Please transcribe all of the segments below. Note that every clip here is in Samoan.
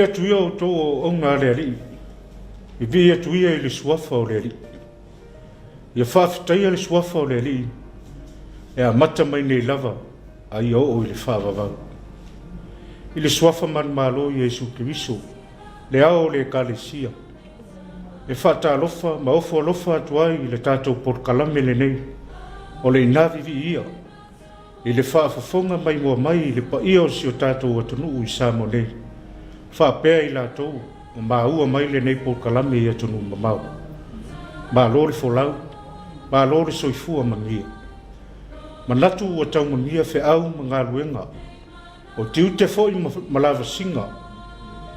Vivii atu ia outou o auauna a le Alii, vivii atu ia i le suafa o le Alii. Ia faafetaia le suafa o le Alii e amata mai nei lava a ia oo i le faavavau. I le suafa manumalo o Iesu Keriso, le ao o le Ekalesia, e faatalofa ma ofo alofa atu ai i le tatou polokalame lenei o le Ina Viviia i le faafofoga maimoa mai i le paia o si o tatou atunuu i Samoa nei, faapea i latou ua maua mai lenei polokalame i atunuu mamao. Malo le folau, malo le soifua manuia. Manatu ua tau manuia feau ma galuega, o tiute foi ma lavasiga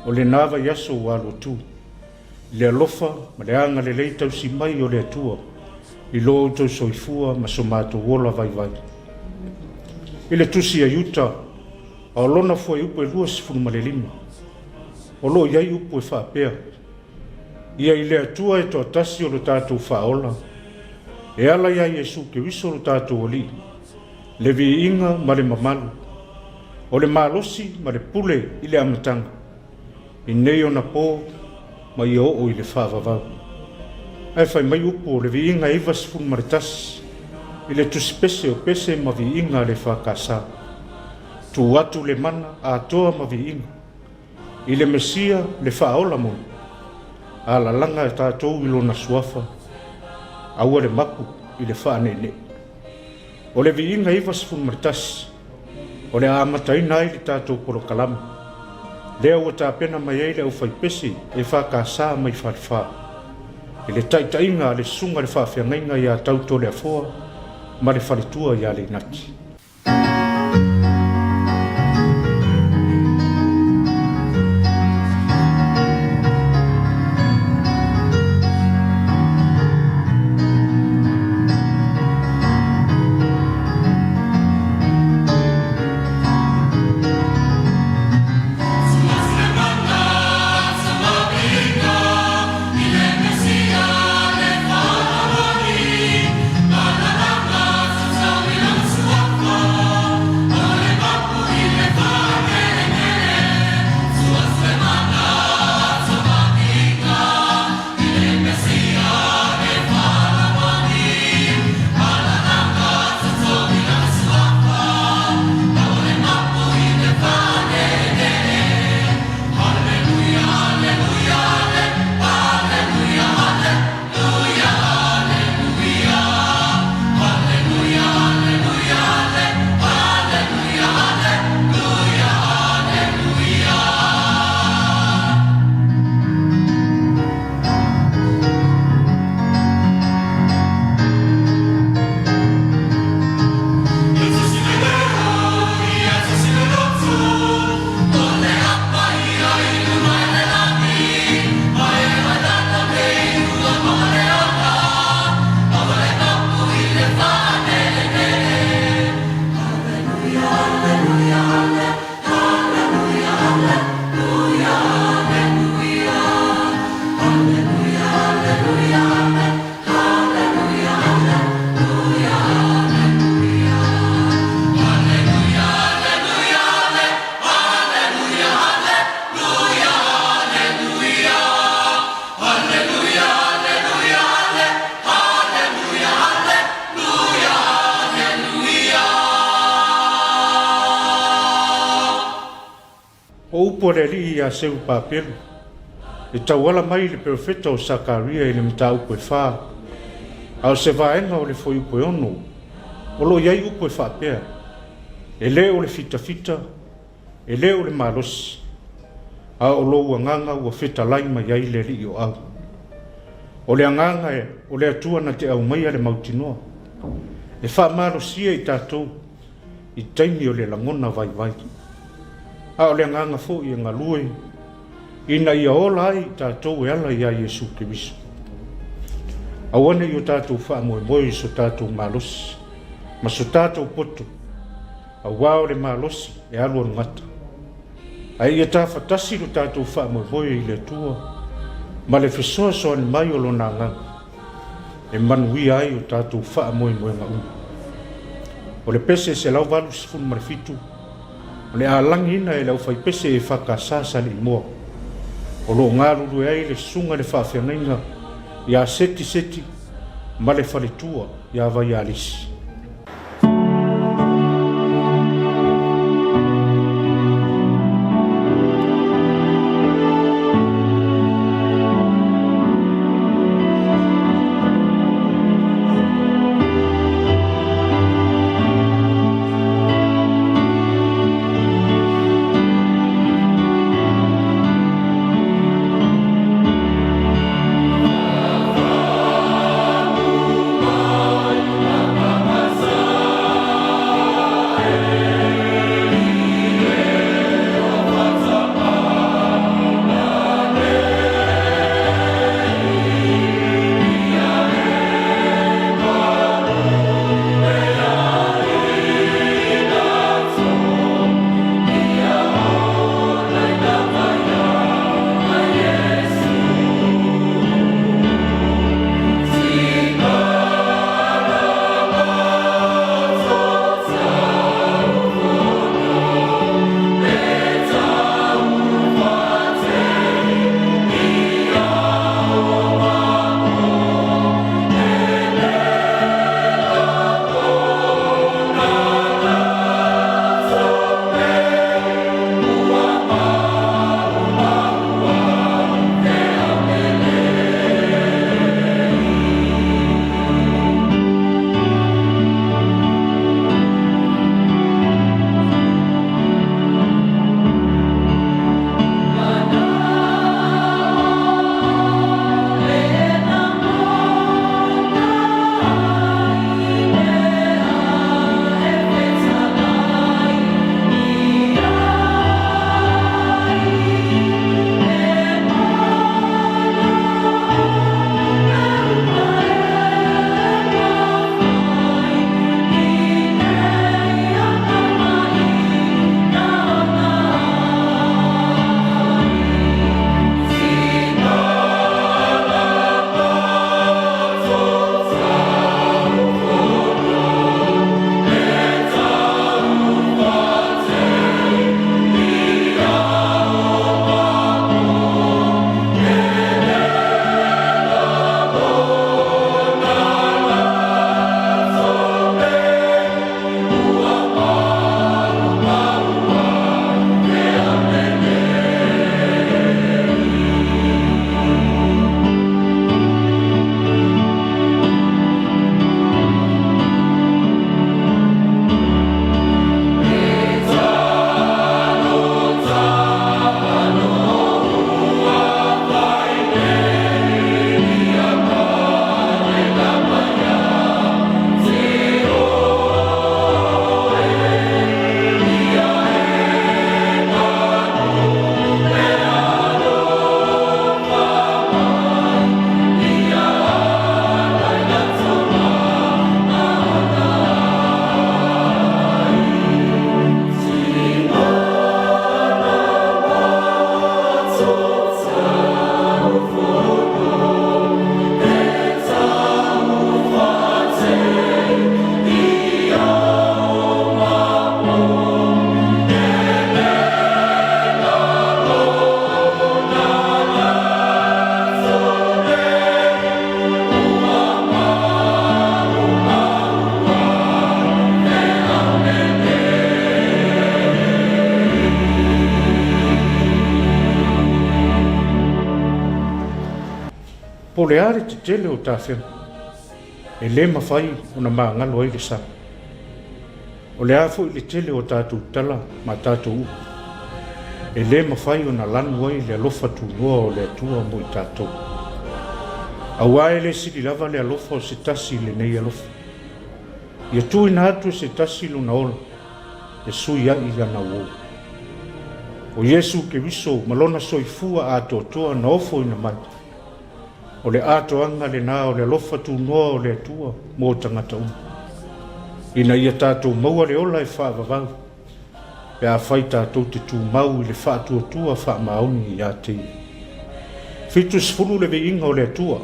o lena vaiaso ua alu atu. I le alofa ma le agalelei tausi mai o le Atua i lo outou soifua ma so matou ola vaivai. I le tusi a Iuta, a o lona fuaiupu e 25, o lo o i ai upu e faapea, Ia i le Atua e toatasi o lo tatou Faaola, e ala iā Iesu Keriso lo tatou Alii, le viiga ma le mamalu, o le malosi ma le pule i le amataga, i nei ona po ma ia oo i le faavavau. Ae fai mai upu o le viiga e 91 i le tusipese o pese ma viiga a le EFKS. Tuu atu le mana atoa ma viiga i le Mesia le Faaola moni, a lalaga e tatou i lona suafa, aua le mapu i le faaneenee. O le viiga 91, o le a amataina ai le tatou polokalame, lea ua tapena mai ai le aufaipese EFKS mai Falefa, i le taitaiga a le Susuga i le Faafeagaiga ia Tau Toleafoa ma le faletua ia Leinati. O upu a le Alii iā Serubabelu, e tauala mai i le perofeta o Sakaria i le mataupu e fa, a o se vaega o le fuaiupu e ono, o lo o i ai upu e faapea, E le o le fitafita, E le o le malosi, a o lou agaga ua fetalai mai ai le Alii o Au. O le agaga o le Atua na te aumaia le mautinoa, e faamalosia i tatou i taimi o le lagona vaivai. A o le agaga foi e galue ina ia ola ai i tatou e ala iā Iesu Keriso. Aua ne i o tatou faamoemoe i so tatou malosi ma so tatou poto, Aua o le malosi e alualu gata. Ae ia tafatasi lo tatou faamoemoe i le Atua ma le fesoasoani mai o Lona Agaga e manuia ai o tatou faamoemoega uma. O le pese 187, o le a lagiina e le aufaipese EFKS Saleimoa. O lo o galulue ai le susuga i le faafeagaiga ia Seti Seti ma le faletua ia Vaialisi. Po o le a le tetele o tafega, e le mafai ona magalo ai le sa. O le a foi le tele o tatou tala ma tatou upu, e le mafai ona lanu ai le alofa tunoa o le Atua mo i tatou. Aua e le sili lava le alofa o se tasi i lenei alofa. Ia tuuina atu e se tasi lona ola e sui ai ana uo. O Iesu Keriso ma lona soifua atoatoa na ofoina mai, O le atoaga lena o le alofa tunoa o le Atua mo tagata uma, ina ia tatou maua le ola e faavavau, pe afai tatou te tumau i le faatuatua faamaoni ia te Ia. 70 le viiga o le Atua,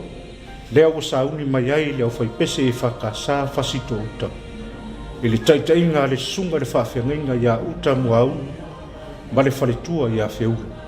lea ua sauni mai ai le aufaipese EFKS Fasitoo-uta, i le taitaiga a le Susuga i le Faafeagaiga ia Uta Muaunu ma le faletua ia Feula.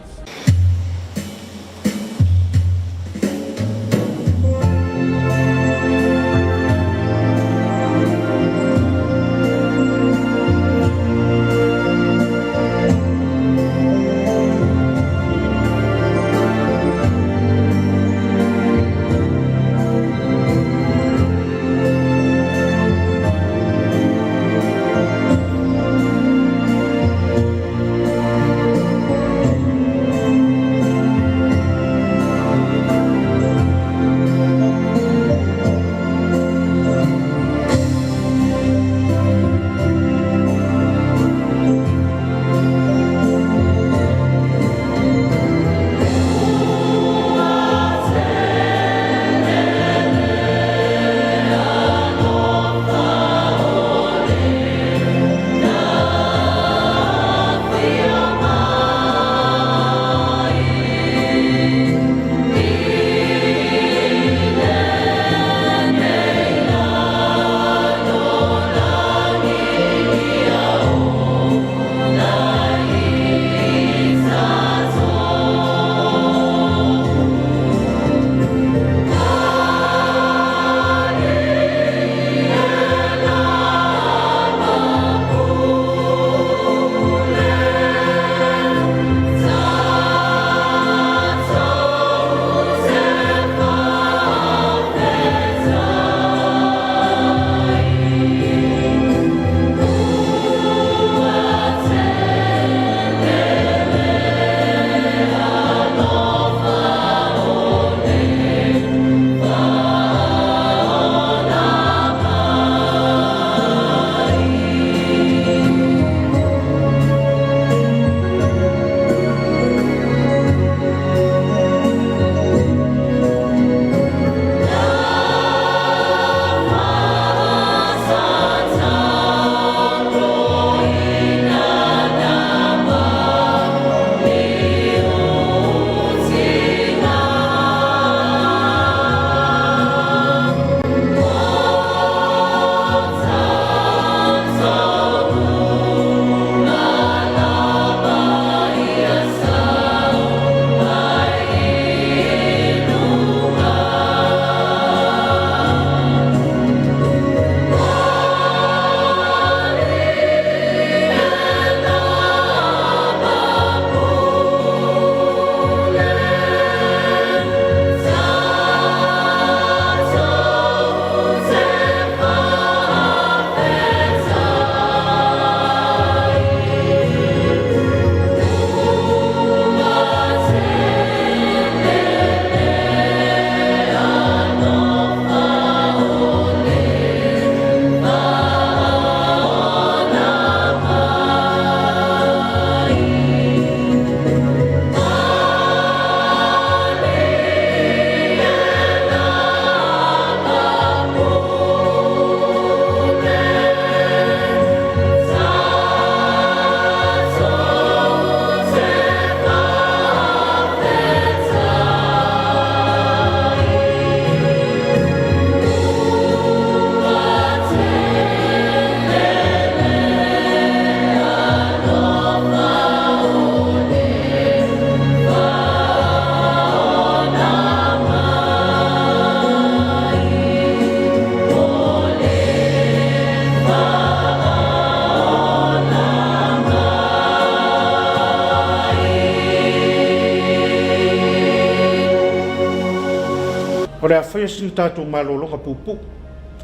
a faia sina tatou malologa puupuu,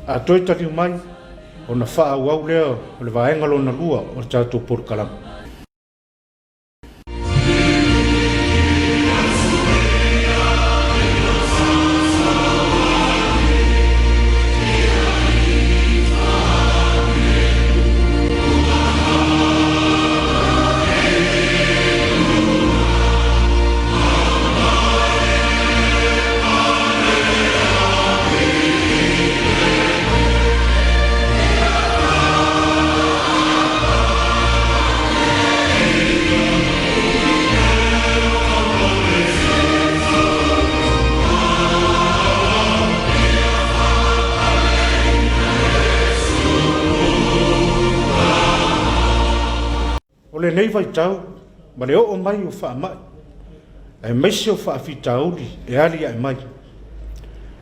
a toe taliu mai ona faaauau lea o le vaega lona lua o le tatou polokalame. O lenei vaitau ma le oo mai o faamai, aemaise o faafitauli e aliae mai,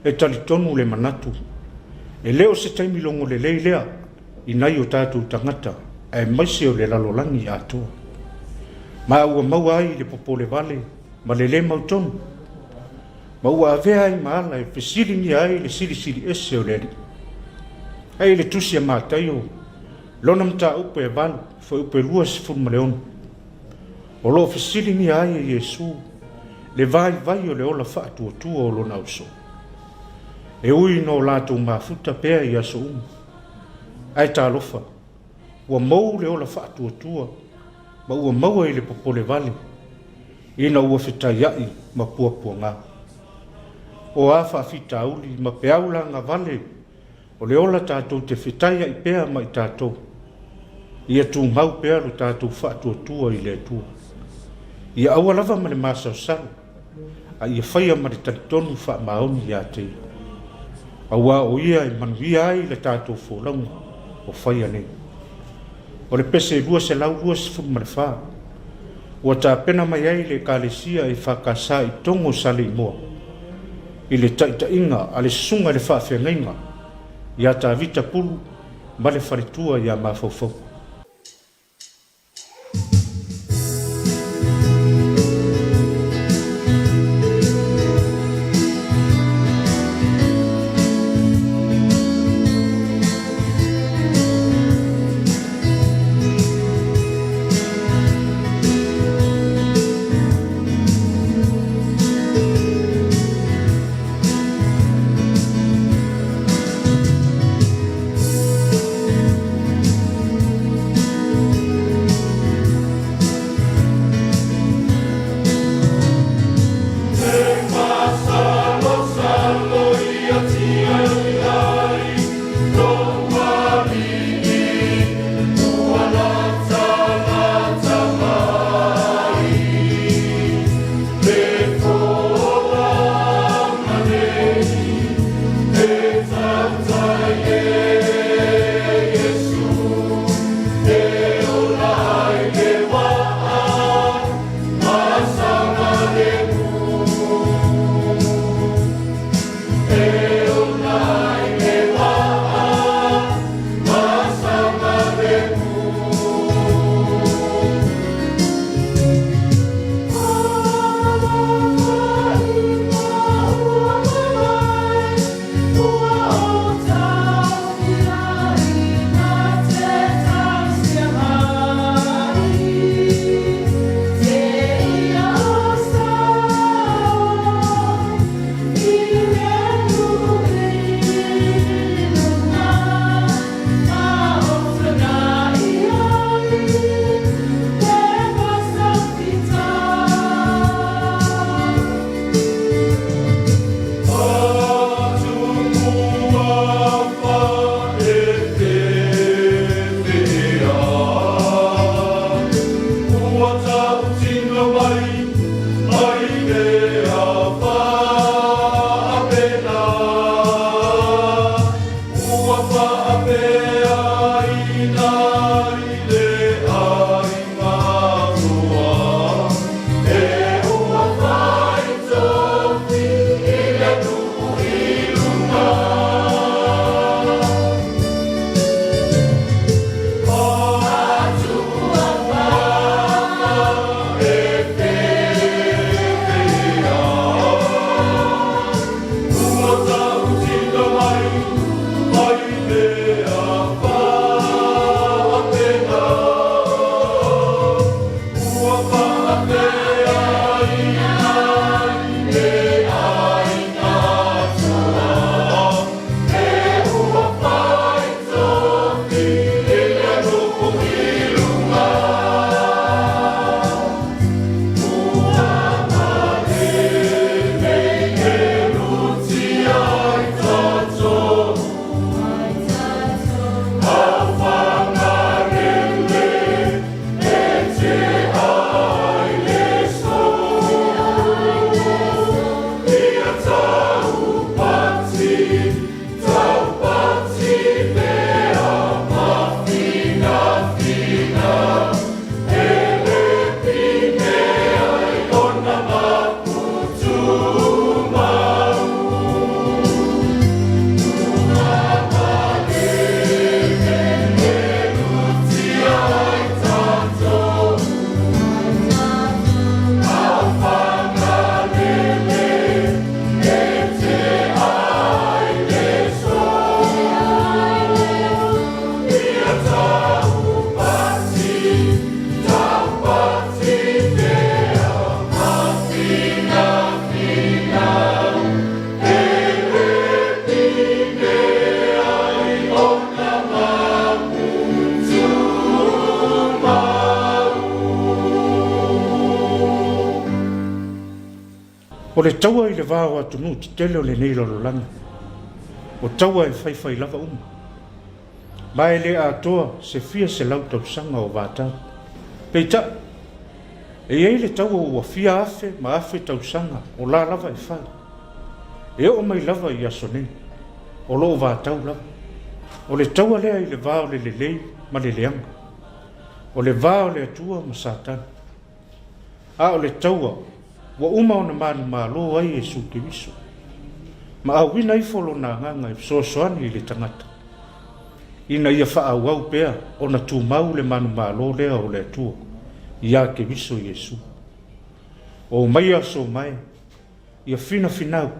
e talitonu le manatu, e le o se taimi logo lelei lea i nai o tatou tagata aemaise o le lalolagi atoa. Ma ua maua ai le popolevale ma le lē mautonu, ma ua avea ai ma ala e fesiligia ai le Silisili Ese o le Alii. Ae i le Tusi a Mataio, lona mataupu e 8, fuaiupu e 26, o lo o fesiligia ai e Iesu le vaivai o le ola faatuatua o lona ausoo. E ui ina o latou mafuta pea i aso uma, ae talofa, ua mou le ola faatuatua ma ua maua i le popolevale ina ua fetaiai ma puapuaga. O a faafitauli ma peau lagavale o le ola tatou te fetaiai pea ma i tatou, ia tumau pea lo tatou faatuatua i le Atua. Ia aua lava ma le masalosalo, a ia faia ma le talitonu faamaoni ia te Ia, aua o Ia e manuia ai le tatou folauga o faia nei. O le pese 224, ua tapena mai ai le Ekalesia EFKS i Togo Saleimoa i le taitaiga a le Susuga i le Faafeagaiga ia Tavita Pulu ma le faletua ia Mafaufauga. O le taua i le va o atunuu tetele o lenei lalolagi, o taua e faifai lava uma, ma e le atoa se fia selau tausaga o vatau. Peitai, e i ai le taua ua fia afe ma afe tausaga o la lava e fai. E oo mai lava i aso nei, o lo o vatau lava. O le taua lea i le va o le lelei ma le leaga, o le va o le Atua ma Satani. A o le taua ua uma ona manumalo ai Iesu Keriso, ma auina ifo lona agaga e fesoasoani i le tagata, ina ia faaauau pea ona tumau le manumalo lea o le Atua iā Keriso Iesu. O maia aso mae, ia finafinau,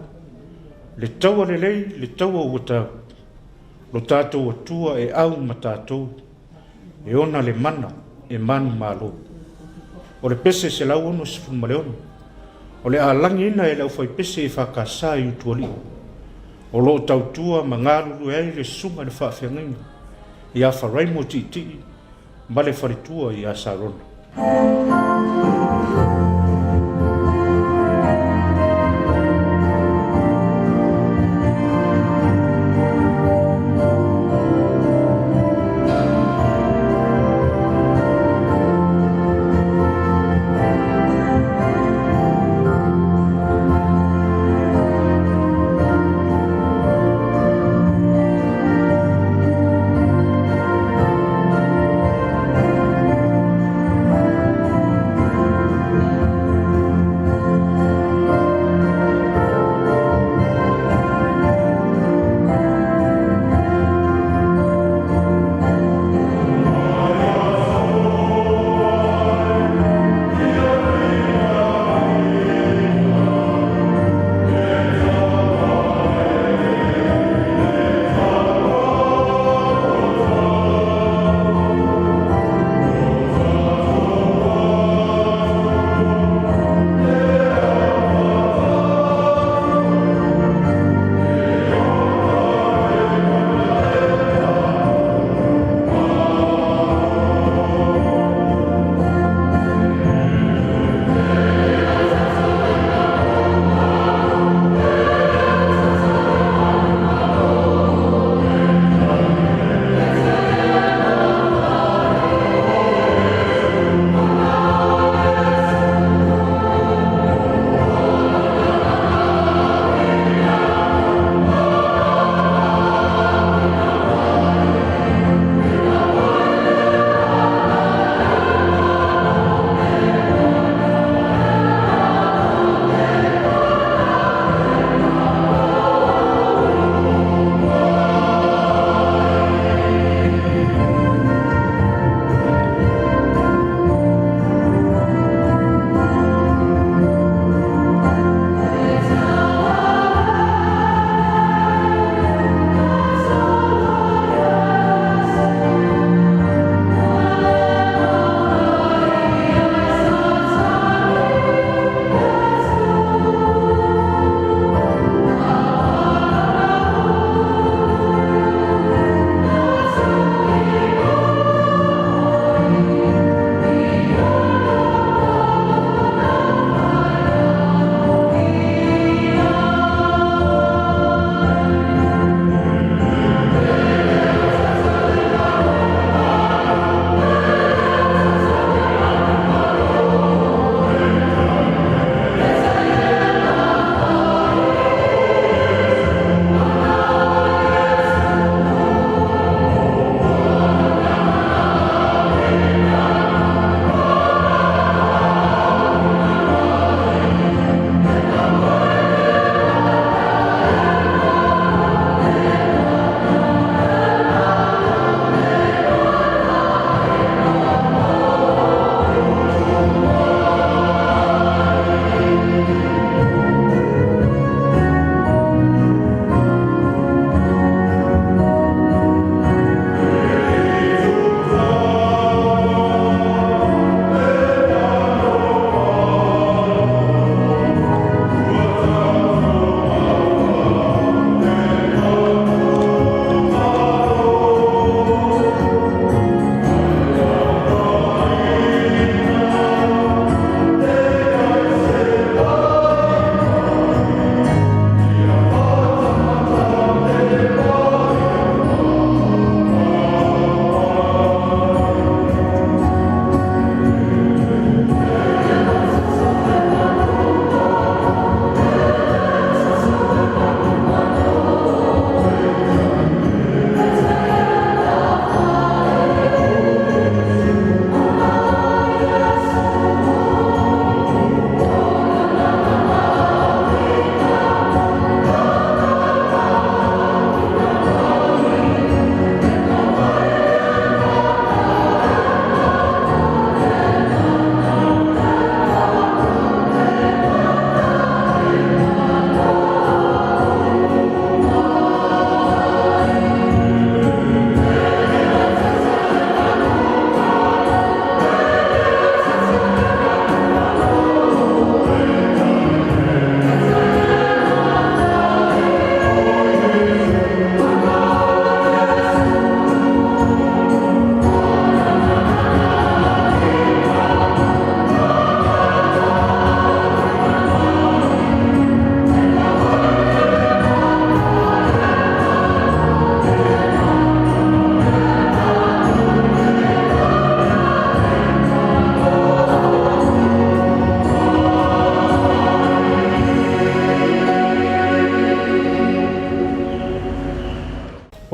le taua lelei, le taua ua tau, lo tatou Atua e au ma tatou, e ona le mana e manumalo. O le pese 166, o le a lagiina e le aufaipese EFKS i Utualii, o lo o tautua ma galulue ai le susuga i le faafeagaiga ia Faraimo Tiitii ma le faletua ia Sarona.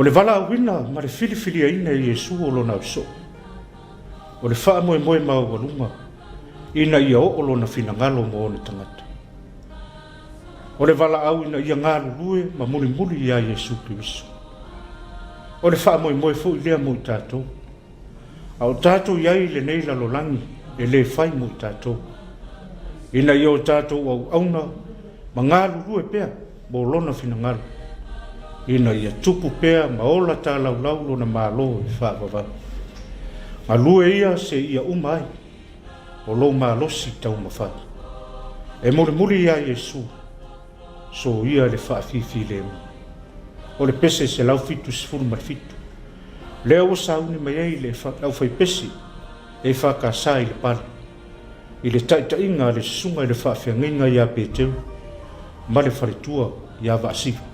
O le valaauina ma le filifiliaina e Iesu o Lona ausoo, o le faamoemoe maualuga ina ia oo Lona finagalo mo ona tagata. O le valaau ina ia galulue ma mulimuli ia Iesu Keriso. O le faamoemoe foi lea mo i tatou. A o tatou i ai i lenei lalolagi e le fai mo i tatou, ina ia o tatou auauna ma galulue pea mo Lona finagalo, ina ia tupu pea ma ola talaulau Lona Malo e faavavau. Galue ia seia uma ai o lou malosi taumafai. E mulimuli ia Iesu, soia le faafifilemu. O le pese 177, lea ua sauni mai ai le aufaipese EFKS i le Pale, i le taitaiga a le susuga i le faafeagaiga ia Peteru ma le faletua ia Vaasiva.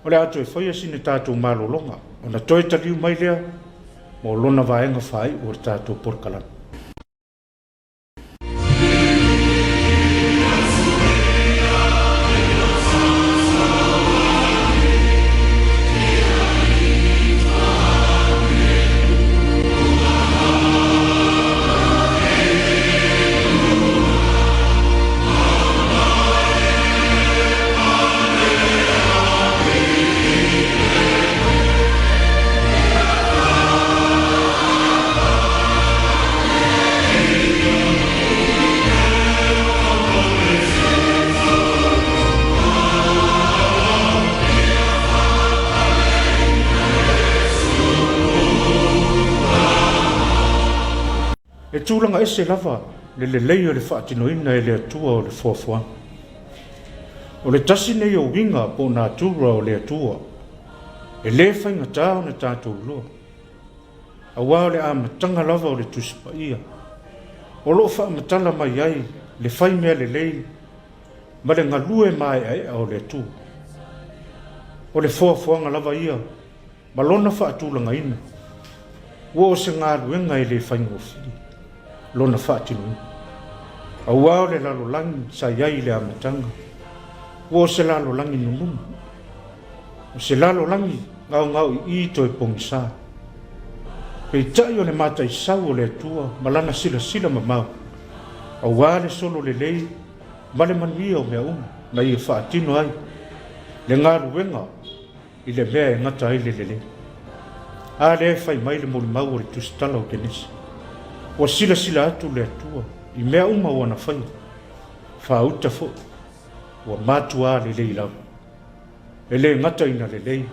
O le a toe faia sina tatou malologa ona toe taliu mai lea mo lona vaega faaiu o le tatou polokalame. E tulaga ese lava le lelei o le faatinoina e le Atua o le foafoaga. O le tasi nei o uiga po o natura o le Atua e le faigata ona tatou iloa, aua o le amataga lava o le Tusi Paia o lo o faamatala mai ai le fai mea lelei ma le galue maeaea o le Atua. O le foafoaga lava ia ma lona faatulagaina, ua o se galuega e le faigofie lona faatinoina. Aua o le lalolagi sa i ai i le amataga, ua o se lalolagi nunumi, o se lalolagi gaogaoi'i toe pogisa. Peitai o le mataisau o le Atua ma lana silasila mamao, aua le solo lelei ma le manuia o mea uma na ia faatino ai le galuega i le mea e gata ai le lelei. A lea e fai mai le molimau o le Tusitala o Kenesi, Ua silasila atu le Atua i mea uma ua na faia, faauta foi, ua matuā lelei lava. E le gata ina lelei,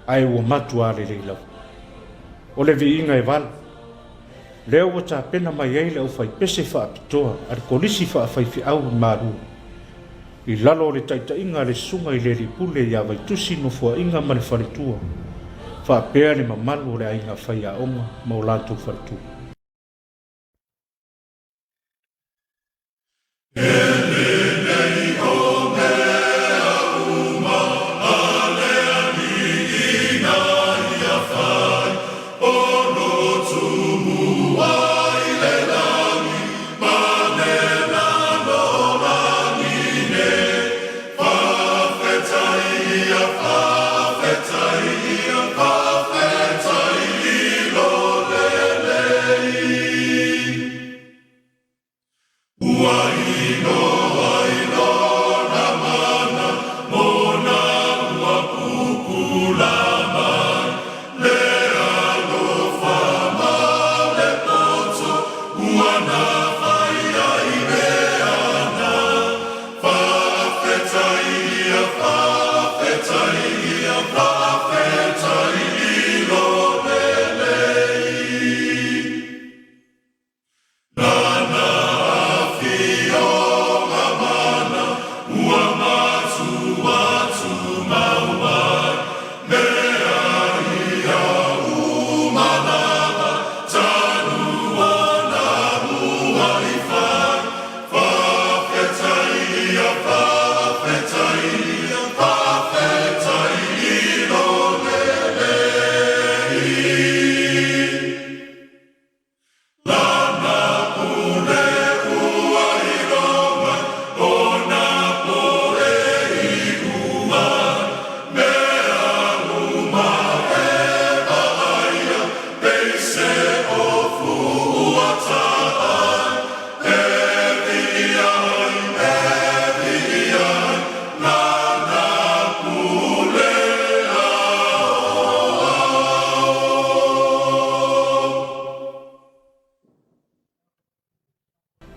ae ua matuā lelei lava. O le viiga e vala, lea ua tapena mai ai le aufaipese faapitoa a le Kolisi Faafaifeau i Malua, I lalo o le taitaiga a le Susuga i le Alii Pule ia Vaitusi Nofoaiga ma le Faletua, faapea le mamalu o le aiga faiaoga ma o latou faletua.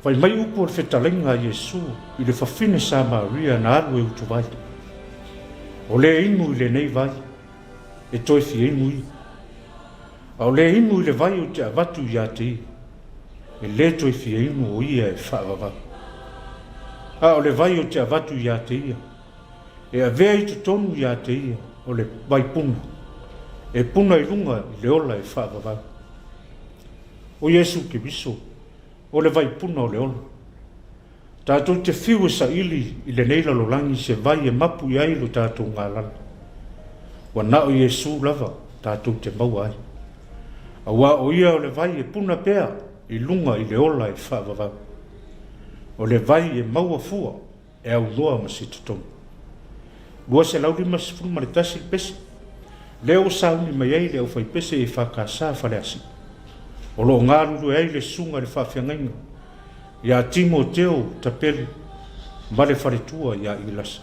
Fai mai upu o le fetalaiga a Iesu i le fafine Samaria na alu e utuvai, O le inu i lenei vai, e toe fia inu ia. A o le inu i le vai ou te avatu ia te ia, e le toe fia inu o ia e faavavau. A o le vai ou te avatu ia te ia, e avea i totonu ia te ia o le vai puna, e puna i luga i le ola e faavavau. O Iesu Keriso, o le vai puna o le ola. Tatou te fiu e saili i lenei lalolagi se vai e mapu i ai lo tatou galala. Ua na o Iesu lava tatou te maua ai. Auā o Ia o le vai e puna pea i luga i le ola e faavavau. O le vai e maua fua e aunoa ma se totogi. 251 le pese, lea ua sauni mai ai le aufaipese EFKS Faleasiu. O lo o galulue ai le susuga i le faafeagaiga ia Timoteo Tapelu ma le faletua ia Ilasa.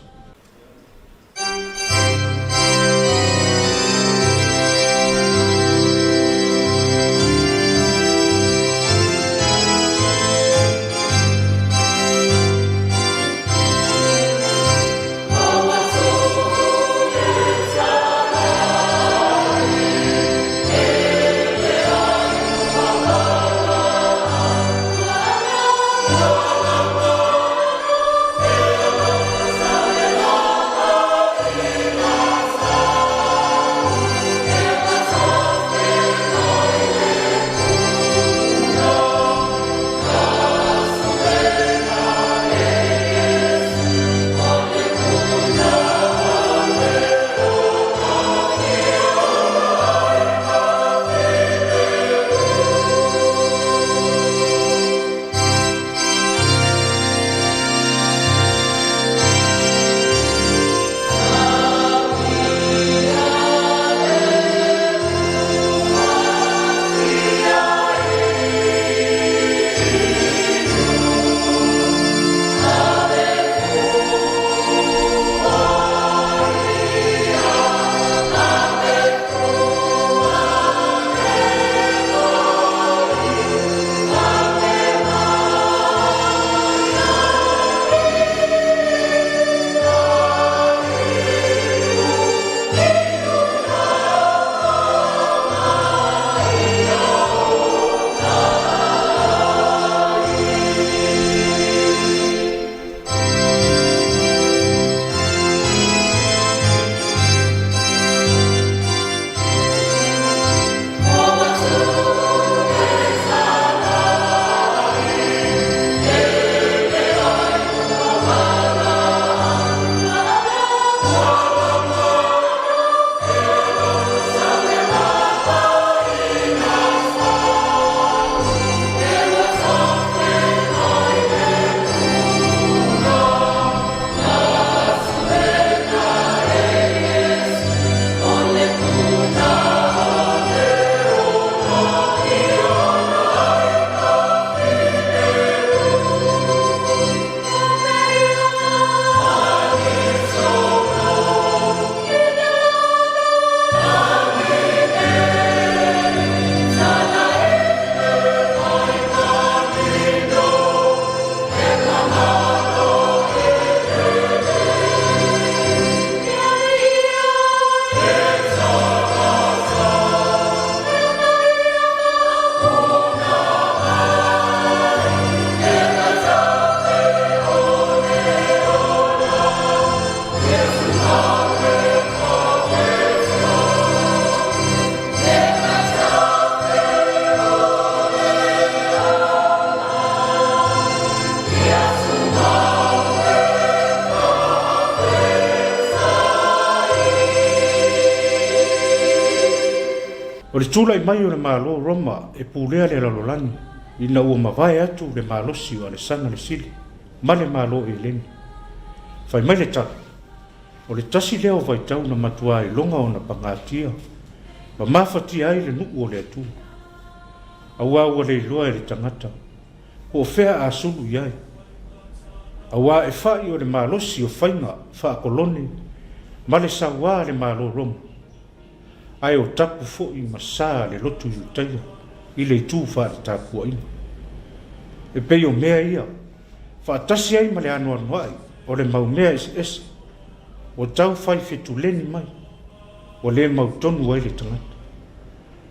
O le tulai mai o le Malo o Roma e pulea le lalolagi ina ua mavae atu le malosi o Alesana le Sili ma le Malo Eleni. Fai mai le tala, o le tasi lea o vaitau na matua iloga ona pagatia ma mafatia ai le nuu o le Atua. Auā ua le iloa e le tagata po o fea a sulu i ai, auā e fa'i o le malosi o faiga faakolone ma le sauā a le Malo Roma, ae o tapu foi ma sa le lotu Iutaia i le itu faaletapuaina. E pei o mea ia, faatasi ai ma le anoanoai o le mau mea eseese ua tau fai fetuleni mai, ua le mautonu ai le tagata.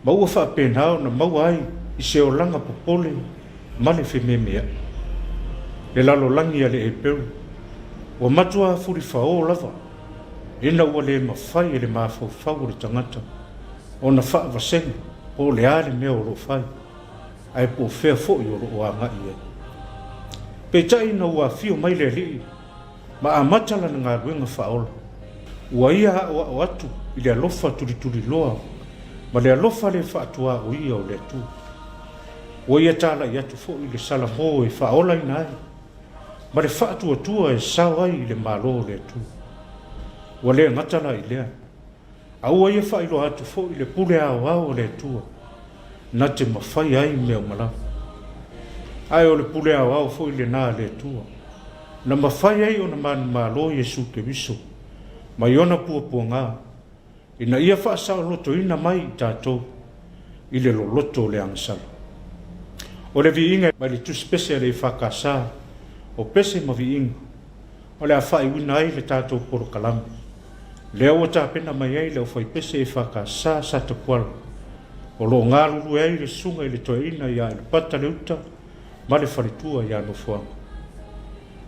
Ma ua faapena ona maua ai i se olaga popole ma le fememeai. Le lalolagi a le Eperu, ua matua fulifaō lava ina ua le mafai e le mafaufau o le tagata ona faavasega po o le a le mea o lo o fai, ae po o fea foi o lo o agai i ai. Peitai ina ua afio mai le Alii ma amata lana galuega faaola. Ua ia aʻoaʻo atu i le alofa tulituliloa ma le alofa le faatuaoia o le Atua. Ua ia talai atu foi le salamo e faaolaina ai ma le faatuatua e sao ai i le Malo o le Atua. Ua le gata la i lea, a ua ia faailoa atu foi le pule aoao a le Atua na te mafaia ai mea uma lava. Ae o le pule aoao foi lena a le Atua, na mafai ai ona manumalo Iesu Keriso mai ona puapuaga, ina ia faasaolotoina mai i tatou i le loloto o le agasala. O le viiga mai le Tusi Pese a le EFKS o Pese ma Viiga o le a faaiuina ai le tatou polokalame. Lea ua tapena mai ai le aufaipese EFKS Satapuala o lo o galulue ai le susuga i le toeaina ia Elupata Leuta ma le faletua ia Nofoaga.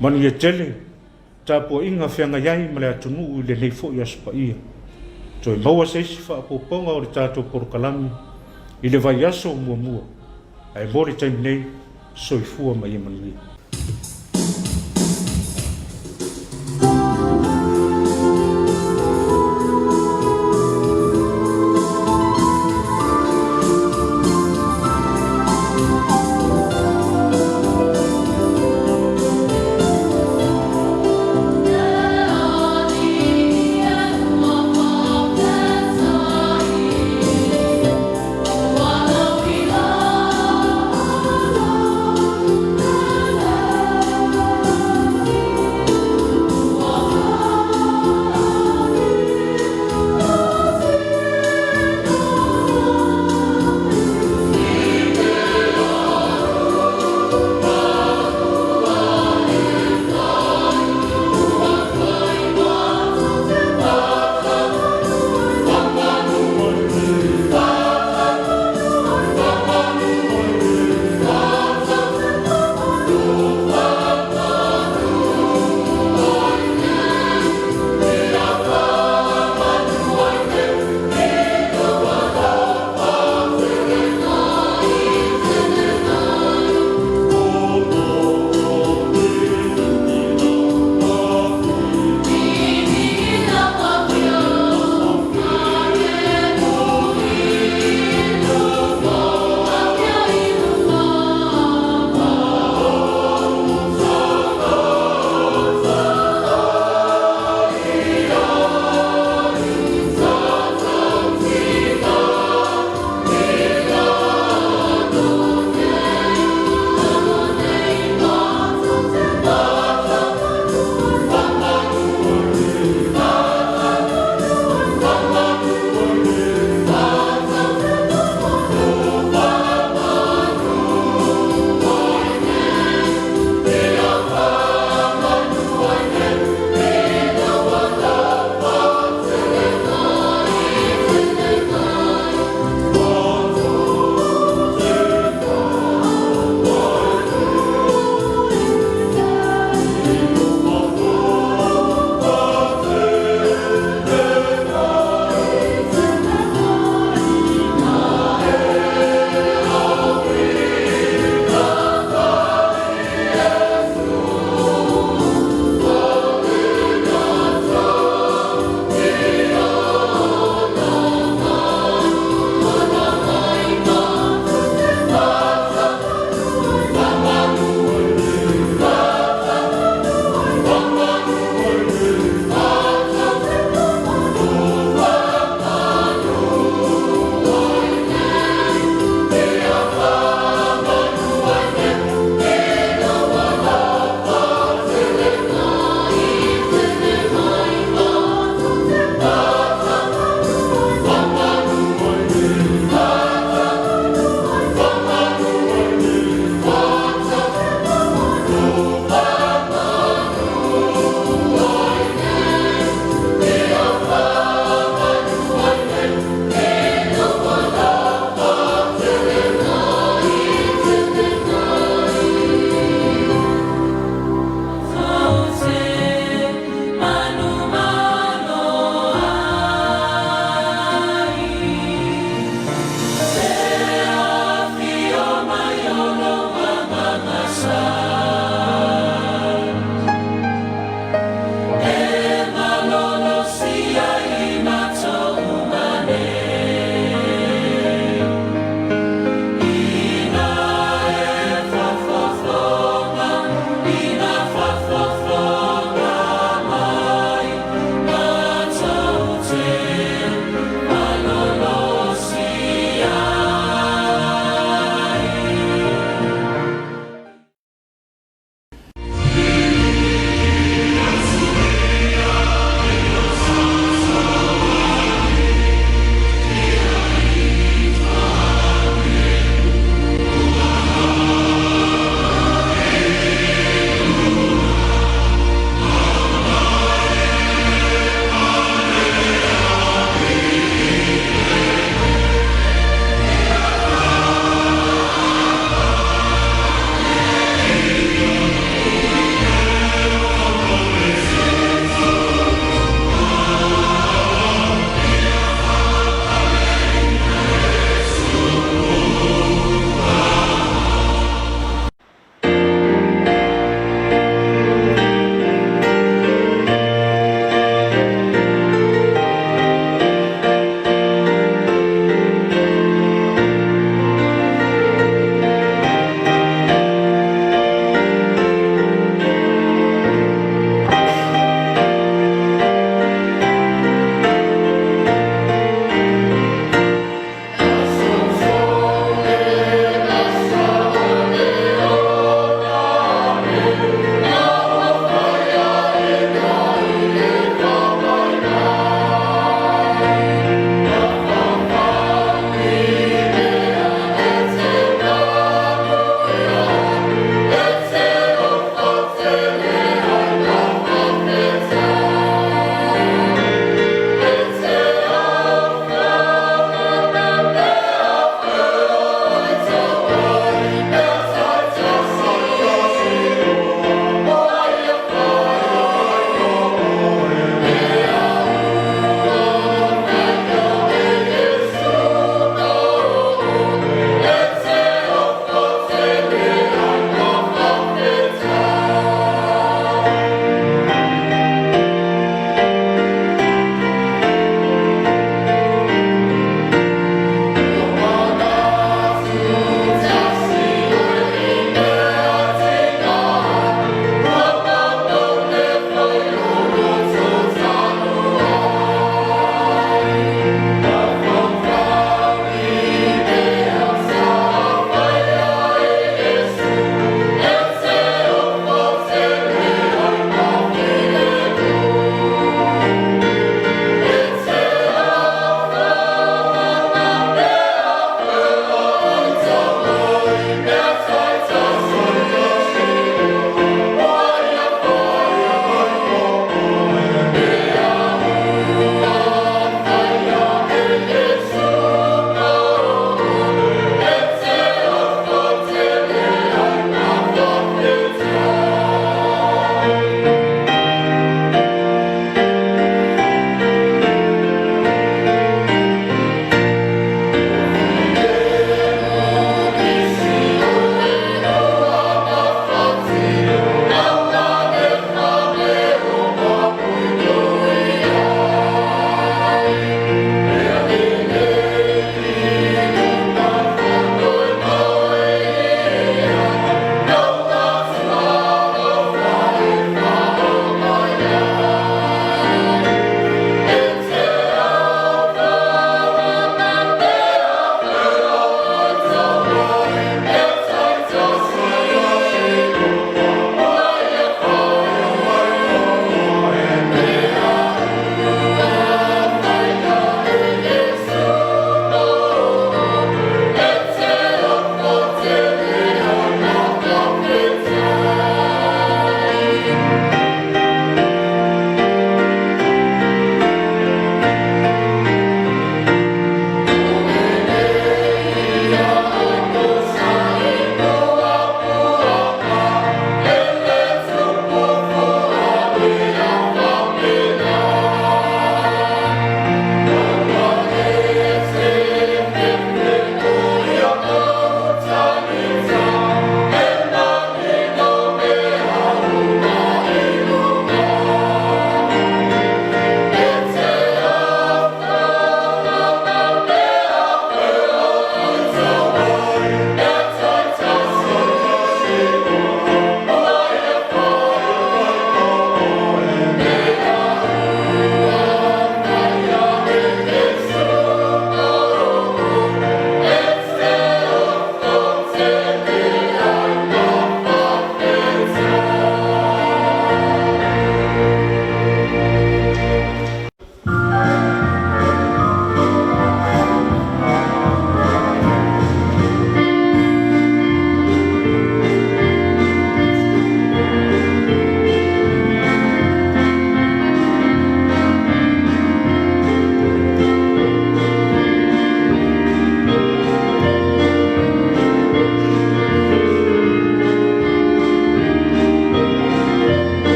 Manuia tele tapuaiga feagai ai ma le atunuu i lenei foi Aso Paia. Toe maua se isi faaopoopoga o le tatou polokalame i le vaiaso muamua, ae mo le taimi nei, soifua ma ia manuia.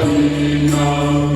Tapuaiga.